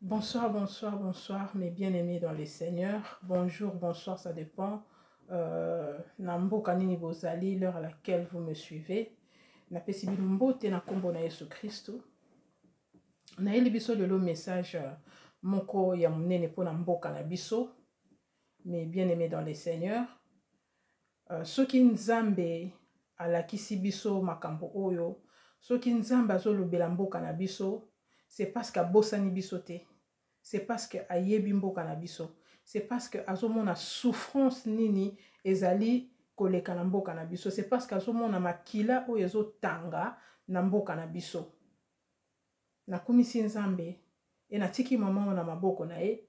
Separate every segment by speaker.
Speaker 1: Bonsoir, bonsoir, bonsoir, mes bien-aimés dans le Seigneur. Bonjour, bonsoir, ça dépend. Na mboka nini bozali, l'heure à laquelle vous me suivez. Napesi bino mbote na kombo na Yesu Kristo. Nayeli biso lelo message moko ya monene mpona mboka na biso, mes bien-aimés dans le Seigneur. Soki Nzambe alakisi biso makambo oyo, soki Nzambe azolobela mboka na biso, c'est parce que abosani biso te, c'est parce que ayebi mboka na biso, c'est parce que azomona souffrance nini ezali koleka na mboka na biso, c'est parce que azomona makila oyo ezotanga na mboka na biso. Nakumisi Nzambe e natiki mama oyo na maboko na ye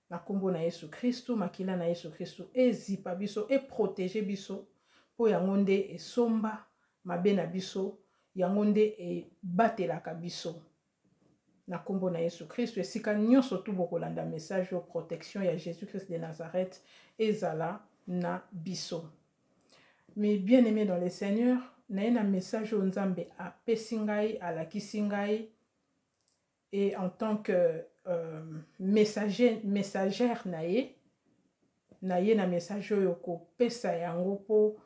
Speaker 1: na nkombo na Yesu Kristu. Makila na Yesu Kristu ezipa biso, eprotege biso, mpo yango nde esomba mabe na biso, yango nde ebatelaka biso na nkombo na Yesu Kristu. Esika nyonso tu bokolanda message oyo, protection ya Jésus Christ de Nazareth ezala na biso. Mes bien-aimés dans le Seigneur, naye na message oyo Nzambe apesi ngai, alakisi ngai, et en tant que messager, messagère na ye, na ye na message oyo kopesa yango mpo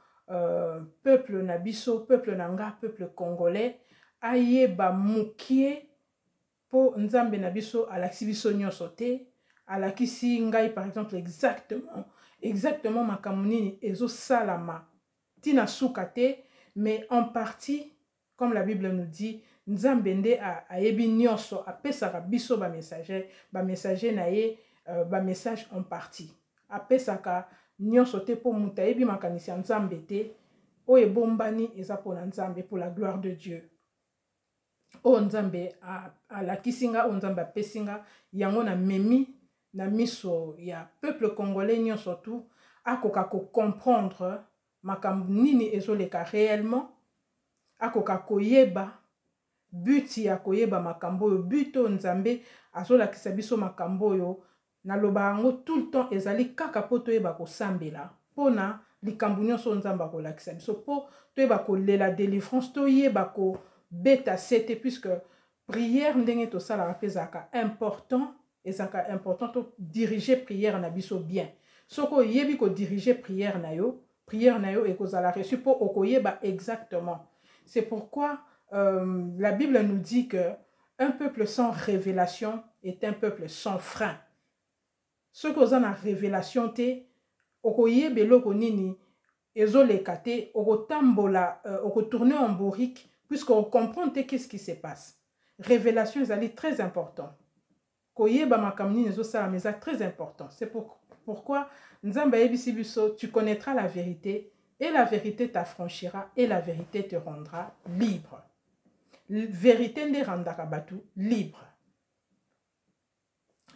Speaker 1: peuple na biso, peuple na nga, peuple congolais ayeba mokie, mpo Nzambe na biso alakisi biso nyonso te. Alakisi ngai par exemple exactement, exactement makambo nini ezosalama ntina suka te, mais en partie, comme la Bible nous dit, Nzambe nde ayebi nyonso, apesaka biso bamessager, bamessager na ye, bamessage en partie. Apesaka nyonso te, mpo moto ayebi makanisi ya Nzambe te. Oyo ebombani eza mpona Nzambe, pour la gloire de Dieu. Oyo Nzambe alakisi nga, oyo Nzambe apesi nga, yango namemi na miso ya peuple congolais nyonso tu akoka kocomprendre makambo nini ezoleka réellement, akoka koyeba but ya koyeba makambo oyo, but oyo Nzambe azolakisa biso makambo oyo. Naloba yango tout le temps, ezali kaka mpo toyeba kosambela mpona likambo nyonso oyo Nzambe akolakisa biso, mpo toyeba kolela délivrance, toyeba kobeta se te, puisque prière ndenge tosalaka mpe ezalaka important, ezalaka important todirige prière na biso bien. Soki oyebi kodirige prière na yo, prière na yo ekozala reçu, mpo okoyeba exactement. C'est pourquoi la Bible nous dit que un peuple sans révélation est un peuple sans frein. Soki oza na révélation te, okoyeba eloko nini ezoleka te, okotambola, okotourner en bourrique, puisque ocomprendre te qu'est-ce qui se passe. Révélation ezali très important. Koyeba makambo nini ezosalama eza très important. C'est pourquoi Nzambe ayebisi biso: "Tu connaîtras la vérité et la vérité t'affranchira et la vérité te rendra libre." Vérité nde rendaka bato libre.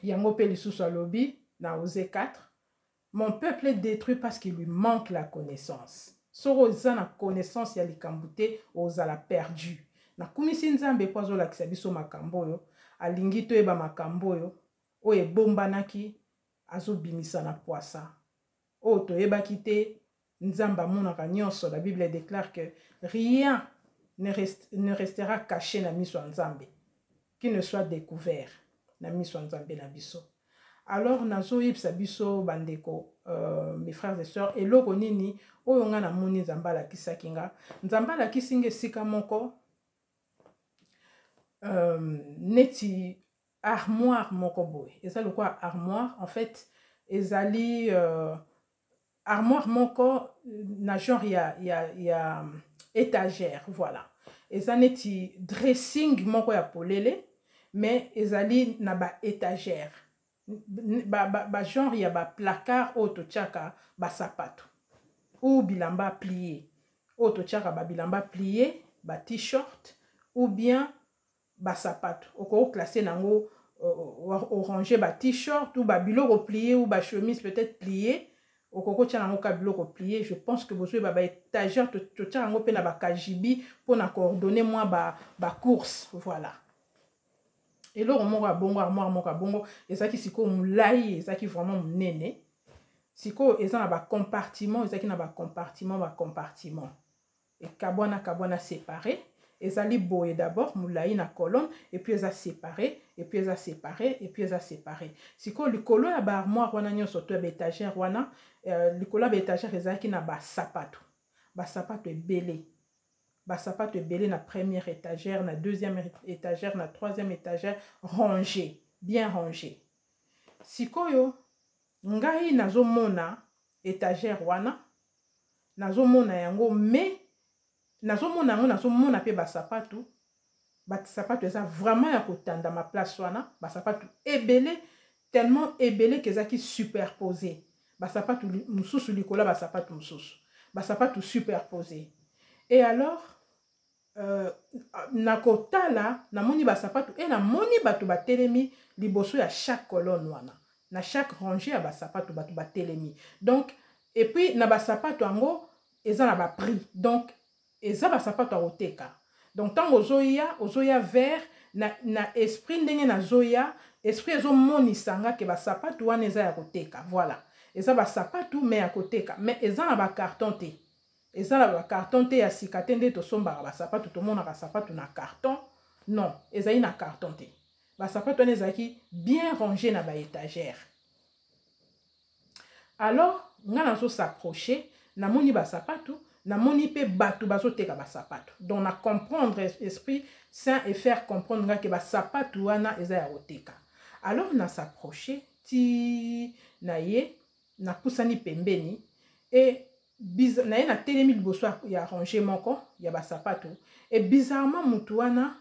Speaker 1: Yango mpe lisusu alobi na Osée 4: "Mon peuple est détruit parce qu'il lui manque la connaissance." Soki oza na connaissance ya likambo te, ozala perdu. Nakumisi Nzambe mpo azolakisa biso makambo oyo. Alingi toyeba makambo oyo, oyo ebombanaki, azobimisa na pwasa oyo toyebaki te. Nzambe amonaka nyonso. La Bible déclare que rien ne restera caché na miso ya Nzambe qui ne soit découvert na miso ya Nzambe na biso. Alors nazoyebisa biso bandeko, mes frères et sœurs, eloko nini oyo nga namoni Nzambe alakisaki nga. Nzambe alakisi nga esika moko neti armoire moko boye. Eza lokola armoire, en fait ezali armoire moko na genre ya étagère, voilà. Eza neti dressing moko ya polele, mais ezali na baétagère, bagenre ya baplacard oyo totiaka basapato ou bilamba plié, oyo totiaka babilamba plié, ba-t-shirt ou bien basapato. Okoki classer nango, oranger ba-t-shirt ou babiloko plié ou bachemise peut-être plié. Okoki kotia yango ka biloko plié. Je pense que bozoyeba baétagère totiaka yango mpe na bakajibi mpona coordonner mwa bacourse ba, voilà. Eloko moko ya bongo, armoire moko ya bongo, ezalaki sikoyo molai, ezalaki vraiment monene. Sikoyo eza na bacompartiment, ezalaki na bacompartiment, bacompartiment ekabwana kabwana, séparé. Ezali boye d'abord molai na colonne, et puis eza séparé, et puis eza séparé, et puis eza séparé. Sikoyo likolo ya baarmoire wana nyonso to ya baétagère wana, likolo ya baétagère ezalaki na basapato, basapato ebele, basapato ebele na première étagère, na deuxième étagère, na troisième étagère, rangé, bien rangé. Sikoyo ngai nazomona étagère wana, nazomona yango, mais nazomona yango, nazomona mpe basapato. Basapato eza vraiment ya kotandama place wana, basapato ebele, tellement ebele ke ezalaki superposé, basapato mosusu likolo ya basapato mosusu, basapato superposé. Et alors na kotala, namoni basapato e namoni bato batelemi liboso ya chaque colonne wana, na chaque rangée ya basapato, bato batelemi. Donc, et puis na basapato yango eza na baprix, donc eza basapato ya koteka. Donc ntango ozoya, ozoya vers na esprit, ndenge nazoya, esprit ezomonisa nga ke basapato wana eza ya koteka. Voilà, eza basapato mais ya koteka, mais eza na bacarton te, eza na bacarton te ya sika te. Nde tosombaka basapato, tomonaka sapato na carton. Non, ezali na carton te. Basapato wana ezalaki bien rangé na baétagère. Alors nga nazos'approche, namoni basapato, namoni mpe bato bazoteka basapato. Donc na comprendre, Esprit Saint e faire comprendre nga ke basapato wana eza ya koteka. Alors na s'approche ti na ye, napusani pembeni e na ye, natelemi liboso ya rangée moko ya basapato. E bizarrement, mutu wana,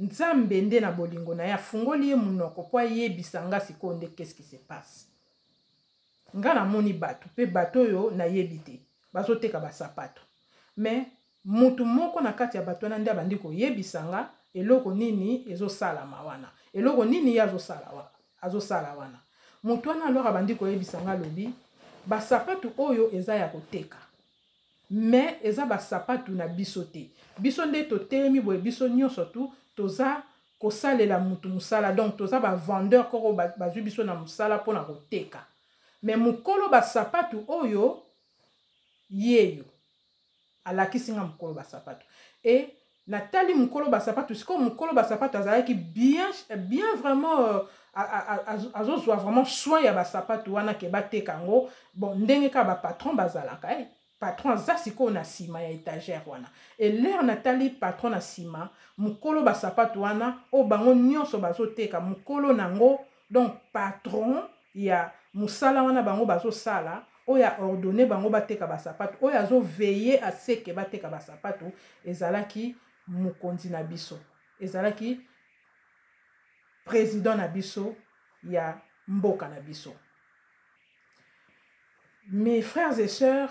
Speaker 1: Nzambe nde na bolingo na ye afungoli ye monoko mpo ayebisa nga sikoyo nde qu'est-ce qui se passe. Nga namoni bato, mpe bato oyo nayebi te, bazoteka basapato, mais mutu moko na kati ya bato wana nde abandi koyebisa nga eloko nini ezosalama wana, eloko nini ye azosala wana. Motu wana alors abandi koyebisa nga, alobi: "Basapatu oyo eza ya koteka, mais eza basapatu na biso te. Biso nde totelemi boye, biso nyonso tu toza kosalela mutu mosala, donc toza bavendeur koko, bazwi biso na mosala mpona koteka. Mais mokolo basapatu oyo yeyo." Alakisi nga mokolo basapatu e natali mokolo basapatu. Sikoyo mokolo basapatu azalaki bien, bien vraiment, azozwa vraiment soin ya basapatu wana ke bateka yango. Bon, ndenge kaka bapatron bazalaka, eh. Patron aza sikoyo na nsima ya étagère wana. Elere natali patron na nsima, mokolo basapatu wana oyo bango nyonso bazoteka, mokolo nango, donc patron ya mosala wana bango bazosala, oyo aordonne bango bateka basapatu, oyo azoveiller à ce que bateka basapatu, ezalaki mokonzi na biso, ezalaki président na biso ya mboka na biso. Mes frères et sœurs,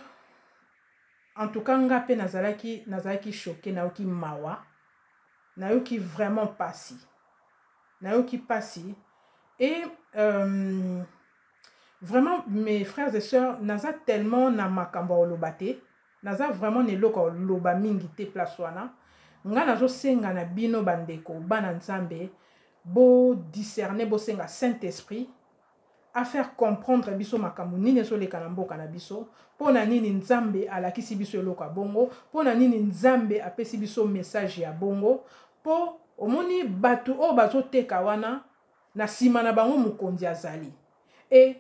Speaker 1: en tout cas nga mpe nazalaki choqué, nayoki mawa, nayoki vraiment pasi, nayoki pasi. Et vraiment, mes frères et sœurs, naza tellement na makambo ya koloba te, naza vraiment na eloko ya koloba mingi te. Place wana nga nazosenga na bino, bandeko bana Nzambe, bodiscerne, bosenga Saint Esprit afaire comprendre biso makambo nini ezoleka na mboka na biso, mpo na nini Nzambe alakisi biso eloko ya bongo, mpo na nini Nzambe apesi biso message ya bongo. Mpo omoni bato oyo bazoteka wana, na nsima na bango mokonzi azali. E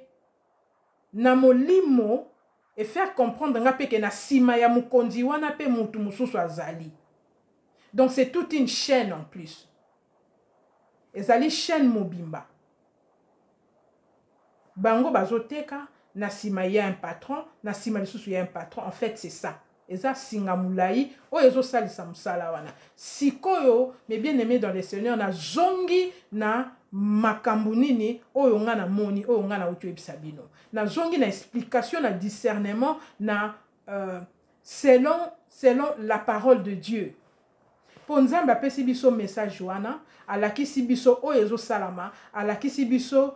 Speaker 1: na molimo e faire comprendre nga mpe ke na nsima ya mokonzi wana mpe motu mosusu azali. Donc c'est toute une chaîne en plus, ezali chaîne mobimba. Bango bazoteka, na nsima ya un patron, na nsima lisusu ya un patron. En fait, c'est ça, eza singa molai oyo ezosalisa mosala wana. Sikoyo, mes bien aimé dans le Seigneur, nazongi na makambo nini oyo nga namoni, oyo nga nauti oyebisa bino. Nazongi na explication, na discernement, na selon la parole de Dieu, mpo Nzambe apesi biso message wana, alakisi biso oyo ezosalama, alakisi biso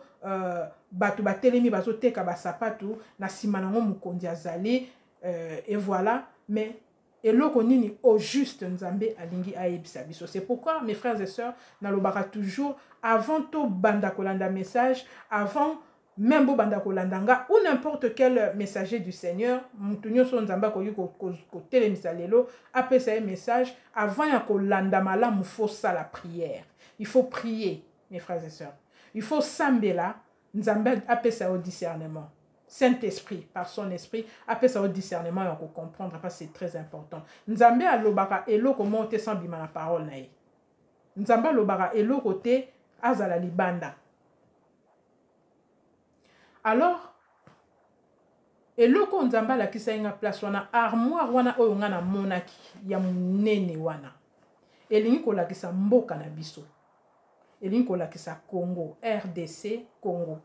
Speaker 1: bato batelemi bazoteka basapatu, na nsima nango mokonzi azali, et voilà. Mais eloko nini au juste Nzambe alingi ayebisa biso? C'est pourquoi, mes frères et sœurs, nalobaka toujours, avant tobanda kolanda message, avant Même bobanda kolanda nga ou n'importe quel messager du Seigneur, mutu nyonso Nzambe akoki kotelemisa lelo apesa ye message, avant ya kolanda malamu faut sala prière. Il faut prier, mes frères et sœurs. Il faut sambela Nzambe apesa yo discernement. Saint-Esprit, par son esprit, apesa yo discernement ya ko comprendre parce que c'est très important. Nzambe alobaka eloko moko te sans bima na parole na ye. Nzambe alobaka eloko te azala libanda. Alors, eloko oyo Nzambe alakisaki nga place wana, armoire wana oyo nga namonaki ya monene wana, elingi kolakisa mboka na biso, elingi kolakisa Congo, RDC Congo.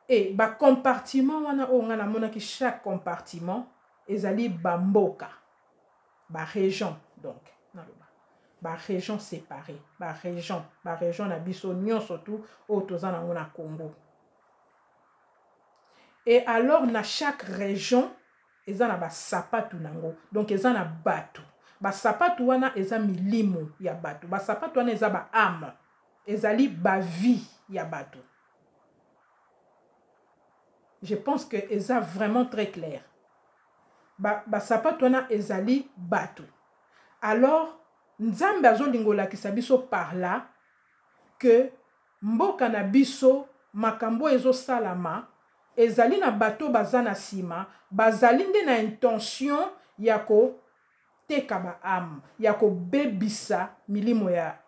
Speaker 1: E ba compartiment wana oyo nga namonaki, chaque compartiment ezali ba mboka, ba région, donc naloba ba région séparée, ba région, ba région na biso nyonso tu oyo toza nango na Congo. Et alors na chaque région eza na basapatu nango, donc eza na bato. Basapatu wana eza milimo ya bato, basapatu wana eza ba âme, ezali ba vie ya bato. Je pense que eza vraiment très clair. Basapatu wana ezali bato. Alors Nzambe azolinga olakisa biso par là que mboka na biso makambo ezosalama ezali na bato baza na nsima, bazali nde na intention ya koteka ba âme, ya kobebisa milimo ya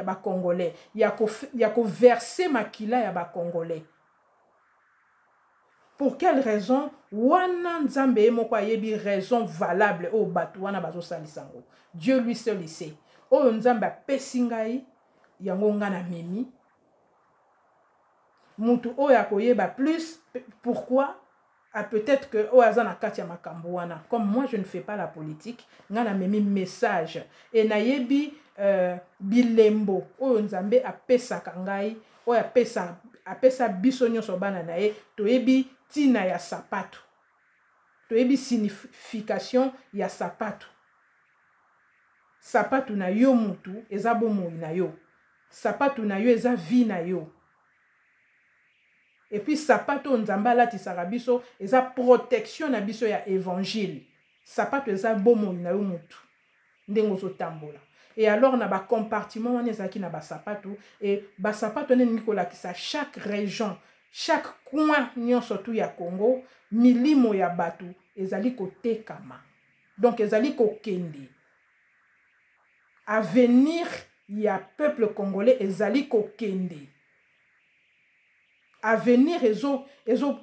Speaker 1: ba Congolais, ya koverser makila ya ba Congolais. Pour quelle raison? Wana Nzambe ye moko ayebi raison valable oyo bato wana bazosalisa yango. Dieu lui seul il sait. Oyo Nzambe apesi ngai yango nga na memi. Mutu oyo akoyeba plus pourquoi, ah, peut-être que oyo aza na kati ya makambo wana. Comme moi je ne fais pas la politique, nga na memi message et nayebi bilembo oyo Nzambe apesaka ngai, oyo apesa biso nyonso bana na ye. Toyebi tina ya sapatu, toyebi signification ya sapatu. Sapatu na yo mutu eza bomoi na yo, sapatu na yo eza vie na yo. Et puis sapatu oyo Nzambe alatisaka biso eza protection na biso ya évangile. Sapatu eza bomoi na yo mutu ndenge ozotambola. Et alors na ba compartiment wana ezalaki na basapatu, et basapatu wana elingi kolakisa chaque région, chaque coin nyonso tu ya Congo, milimo ya bato ezali kotekama. Donc ezali kokende. Avenir ya peuple congolais ezali kokende. Avenir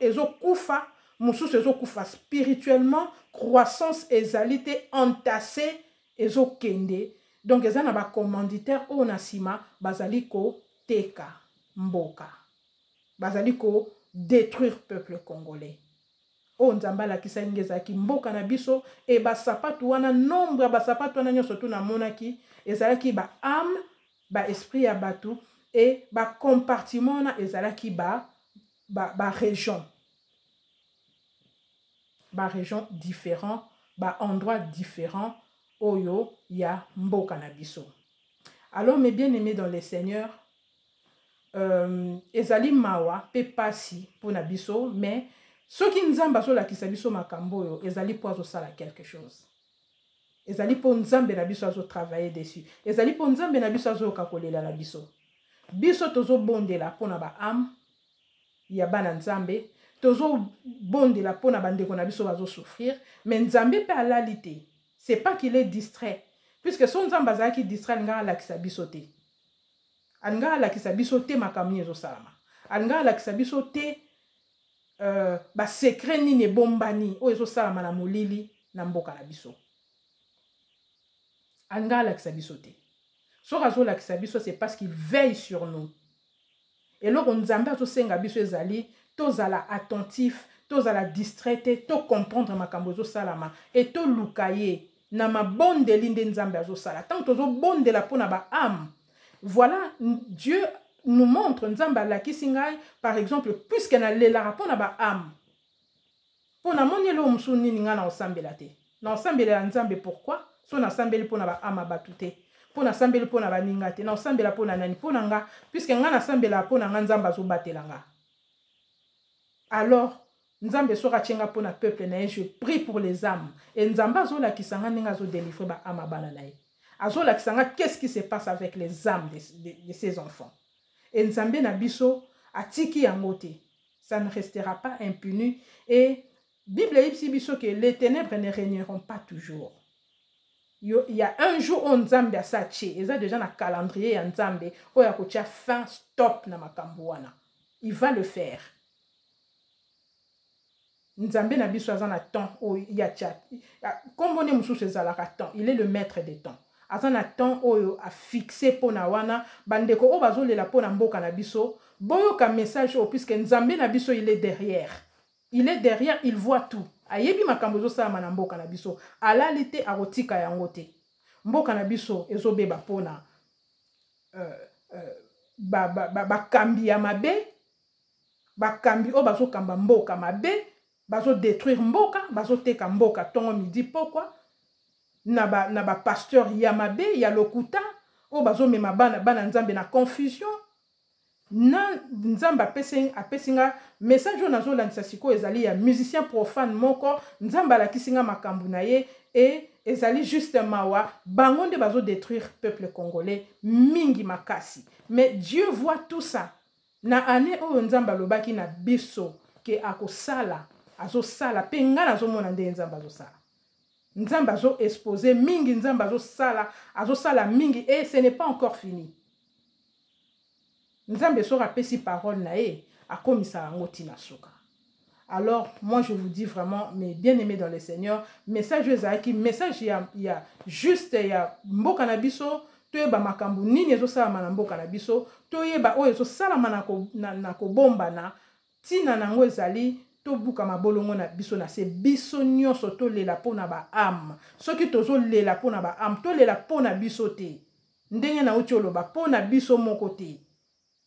Speaker 1: ezokufa, mosusu ezokufa spirituellement, croissance ezali te, entassé ezokende. Donc eza na ba commanditaire oyo na nsima bazali koteka mboka, bazali ko détruire peuple congolais. Oyo Nzambe alakisaki nge ezalaki mboka na biso. E basapatu wana, nombre ya basapatu wana nyonso tu namonaki ezalaki ba âme, ba esprit ya bato, e ba compartiment wana ezalaki ba région, ba région différent, ba endroit différent oyo ya mboka na biso. Alors mes bien-aimés dans le Seigneur, ezali mawa pe pasi mpona biso, mais soki Nzambe azolakisa biso makambo oyo, ezali mpo azosala quelque chose, ezali mpo Nzambe na biso azotravailler dessus, ezali mpo Nzambe na biso azoyoka kolela na biso. Biso tozobondela mpona ba âme ya bana Nzambe, tozobondela mpona bandeko na biso bazosouffrir, mais Nzambe mpe alali te. C'est pas qu'il est distrait, puisque so Nzambe azalaki distrait, alingaka alakisa biso te, alingaka alakisa biso te makambo nini ezosalama, alingaka alakisa biso te basecret nini ebombani oyo ezosalama na molili na mboka na biso. Alingaka alakisa biso te. Soki azolakisa biso, c'est parce qu'il veille sur nous. Eloko Nzambe azosenga biso ezali tozala attentif, tozala distrait te, tocomprendre makambo ezosalama e toluka ye na mabondeli. Nde Nzambe azosala ntango tozobondela mpona ba âme. Voilà, Dieu nous montre, Nzambe alakisi ngai par exemple, puisque nalelaka mpona ba âme, mpo namoni eloko mosusu nini ngai na osambela te, na osambelela Nzambe. Pourquoi so nasambeli mpona ba âme ya bato te? Mpo nasambeli mpo na baninga te, naosambela mpo na nani? Mpo na nga, puisque nga nasambelaka mpo na nga, Nzambe azobatela nga. Alors Nzambe soki atie nga mpo na peuple na ye, je prie pour les âmes, et Nzambe azolakisa nga ndenge azodelivre baâme ya bana na ye, azolakisa nga qu'est-ce qui se passe avec les âmes de ses enfants. Et Nzambe na biso atiki yango te, ça ne restera pas impuni. Et Bible eyebisi biso que les ténèbres ne régneront pas toujours. Yo, il y a un jour oyo Nzambe asa atie, eza déjà na calendrier ya Nzambe oyo akotia fin, stop na makambo wana. Il va le faire. Nzambe na biso aza na temps oyo ya tia nkombo nde mosusu ezalaka temps. Il est le maître des temps. Aza na temps oyo afixe mpo na wana. Bandeko oyo bazolela mpo na mboka na biso, boyoka message oyo, puisque Nzambe na biso, il est derrière, il est derrière, il voit tout. Ayebi makambo ezosalama na mboka na biso. Alali te, akotika yango te. Mboka na biso ezobeba mpona bakambi ya mabe, bakambi oyo bazokamba mboka mabe, bazodétruire mboka, bazoteka mboka ntongo, midi, pokwa, na bapasteur ba ya mabe, ya lokuta, oyo bazomema bana Nzambe na confusion. Na Nzambe apesi nga message oyo nazolandisa sikoyo, ezali ya musicien profane moko. Nzambe alakisi nga makambo na ye e ezali juste mawa. Bango nde bazodétruire peuple congolais mingi makasi, mais Dieu voit tout ça. Na année oyo Nzambe alobaki na biso ke akosala, azosala mpe. Ngai nazomona nde Nzambe azosala, Nzambe azoexpose mingi, Nzambe azosala, azosala mingi, et ce n'est pas encore fini. Nzambe soki apesi parole na ye, akomisa yango ntina suka. Alors moi, je vous dis vraiment, mes bien-aimés dans le Seigneur, message oyo ezalaki message ya juste ya mboka na biso. Toyeba makambo nini ezosalama na mboka na biso, toyeba oyo ezosalama na kobombana. Ntina nango ezali tobuka mabolongo na biso na se, biso nyonso tolela mpo na baâme. Soki tozolela mpo na baâme, tolela mpo na biso te, ndenge nauti oloba, mpo na biso moko te,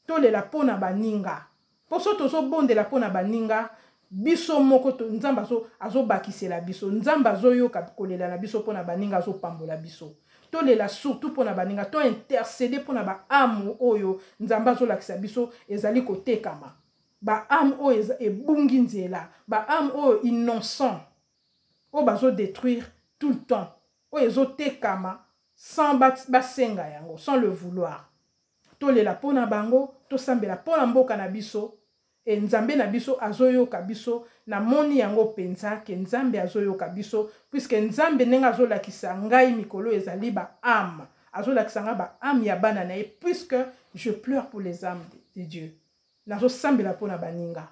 Speaker 1: tolela mpo na baninga. Mpo so tozobondela mpo na baninga, biso moko Nzambe azobakisela biso. Nzambe azoyoka kolela na biso mpo na baninga, azopambola biso. Tolela surtout mpo na baninga, to intercéder mpo na baâme oyo Nzambe azolakisa biso ezali kotekama, baâme oyo ebungi nzela, baâme oyo innocent, oyo bazodétruire tout le temps, oyo ezotekama sans basenga yango, sans le vouloir. Tolela mpo na bango, tosambela mpo na mboka na biso. E Nzambe na biso azoyoka biso. Namoni yango mpenza ke Nzambe azoyoka biso, puisque Nzambe ndenge azolakisa ngai mikolo ezali baâme, azolakisa ngai baâme ya bana na ye, puisque je pleure pour les âmes de Dieu. Nazosambela mpo na baninga.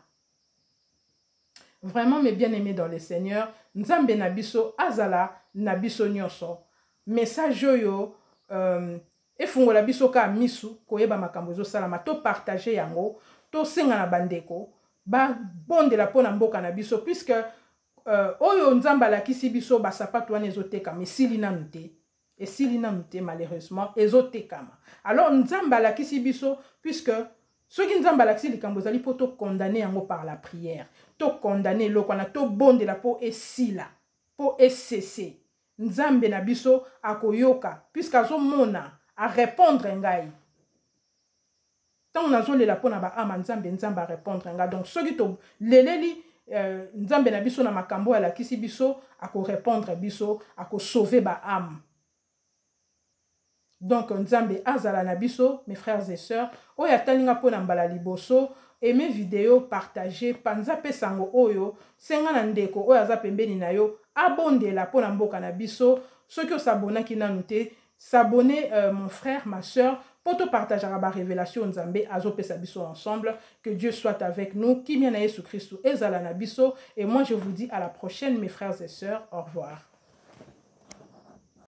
Speaker 1: Vraiment, mes bien-aimés dans le Seigneur, Nzambe na biso azala na biso nyonso. Message oyo efungola biso kaka misu koyeba makambo ezosalama. Topartage yango, tosenga na bandeko babondela mpo na mboka na biso, puisque oyo Nzambe alakisi biso, basapato wana ezotekama, esili nanu te, esili nanu te, malheureusement ezotekama. Alors Nzambe alakisi biso, puisque soki Nzambe alakisi likambo, ezali mpo tokondane yango par la prière. Tokondane eloko wana, tobondela mpo esila, mpo esese. Nzambe na biso akoyoka, puisque azomona, arépondre ngai ntango nazolela mpo na baâme. Nzambe, Nzambe arépondre ngai. Donc soki toleleli Nzambe na biso na makambo oyo alakisi biso, akorépondre biso, akosauve baâme. Donc Nzambe azala na biso. Mes frères et sœurs oyo atalinga mpo na mbala liboso, aime video, partage, panza mpe sango oyo. Senga na ndeko oyo aza pembeni na yo abondela mpo na mboka na biso. Soki osabonaki nanu te, s'abonner, mon frère, ma sœur, mpo topartageaka barévélation Nzambe azopesa biso ensemble. Que Dieu soit avec nous. Kimia na Yesu Kristu ezala na biso. Et moi, je vous dis à la prochaine, mes frères et sœurs. Au revoir.